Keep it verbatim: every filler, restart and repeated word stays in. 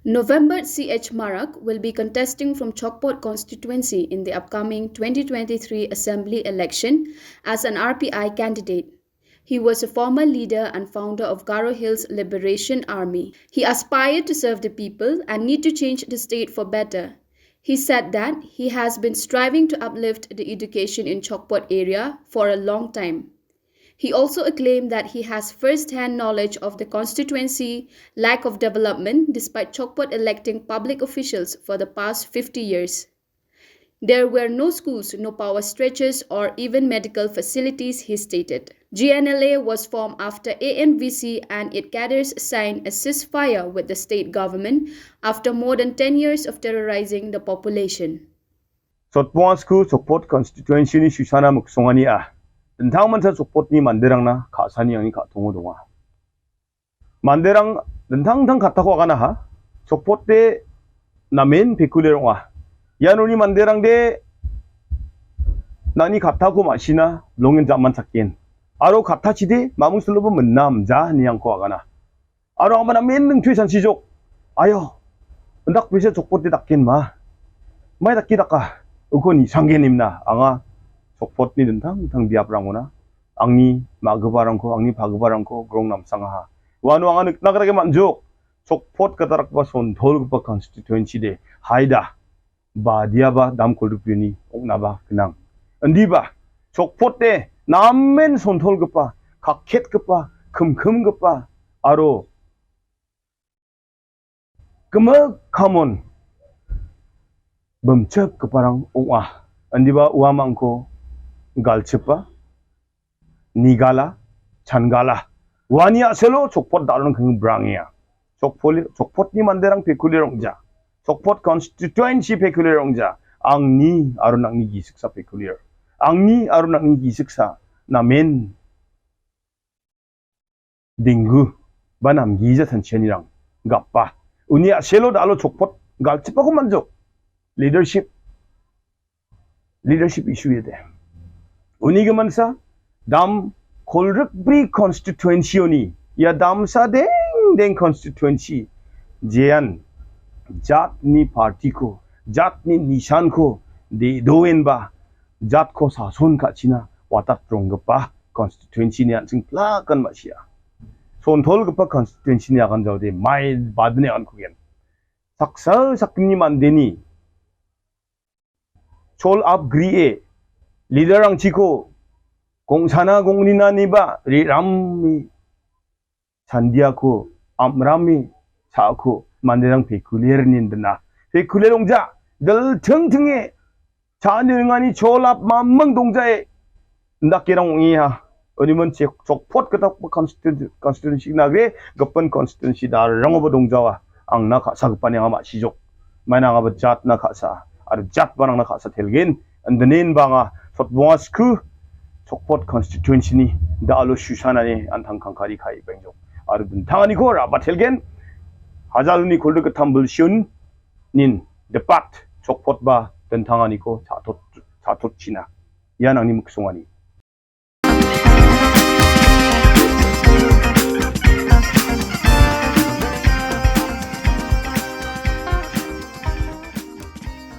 November C H Marak will be contesting from Chokpot constituency in the upcoming twenty twenty-three assembly election as an R P I candidate. He was a former leader and founder of Garo Hills Liberation Army. He aspired to serve the people and need to change the state for better. He said that he has been striving to uplift the education in Chokpot area for a long time. He also claimed that he has first-hand knowledge of the constituency lack of development despite Chokpot electing public officials for the past fifty years. There were no schools, no power stretchers, or even medical facilities, he stated. G N L A was formed after A N V C and its cadres signed a ceasefire with the state government after more than ten years of terrorizing the population. Sotbonga sku Sokpot constituency-ni susana miksongania dingtang mancha Sokpotni manderangna ka·sani angni ka·tongo donga. Manderang dingtang-dingtang kattako aganaha. Sokpote namen pekuler ong·a. Ianoni manderangde nangni kattako ma·sina bilongen ja·man chakken. Aro kattachide mamung solobo minna amja ine angko agana. Aro angba namen ningtui sansijok. Ayo, indak bisa Sokpote dakgen ma. Mai dakki daka. Uko nisanggen imna. Anga Sokpotni dingtang-dingtang biaprangona angni ma·giparangko, angni pagiparangko grong namsangaha. Uano anga nikna gita man·jok. Sokpot gitarakgipa sontolgipa constituency de. Haida, badiaba dam kolgrikbrini ong·naba gnang. Indiba, Sokpote namen sontolgipa, kakketgipa, kimkimgipa, aro gimik kamon bimchikgiparang ong·a. Indiba uamangko galchipa, nigala, changala. Uani a·selo Sokpot dal·rang keng brangenga. Sokpoli-, Sokpotni manderang pekulir ong·ja. Sokpot constituency pekulir ong·ja. Angni aro nangni gisiksa pekulir. Angni aro nangni gisiksa namen denggu ba namgija tanchianirang gapa. Uni a·selo dal·o Sokpot galchipako man·jok. Leadership, leadership issue ide. Uni giminsa dam kolgrikbri constituency-oni, ia damsa dengdeng constituency jean jatni party-ko, jatni nisanko de-, doenba jatko sason ka·china watat ronggipa constituency-ni an·ching plakan ma·sia. Sontolgipa constituency-ni aganjaode mai badini agankogen. Saksa sakgni mandeni chol ap grie leader-rangchiko gongsana gongninaniba re·rame chandiako, am·rame cha·ako manderang pekuler nindina. Pekuler ongja, diltingtinge cha·ani ringani cholap maming dongjae indakerang ong·eha. Uniman chek-, Sokpot gita constitu-, constituency nagre, gipin constituency darangoba dongjawa. Angna ka·sagipani anga ma·sijok. Maina angaba jatna ka·sa, aro jatba nangna ka·sa telgen. Indinen banga Sotbonga sku Sokpot constituency-ni da·alo susanani antang kangkari kai bengjok. Aro dintanganiko raba telgen. Hajaluni kolgrik gittam bilsiun nin depat Sokpot ba dintanganiko cha·tot-, cha·totchina. Ian angni miksongani.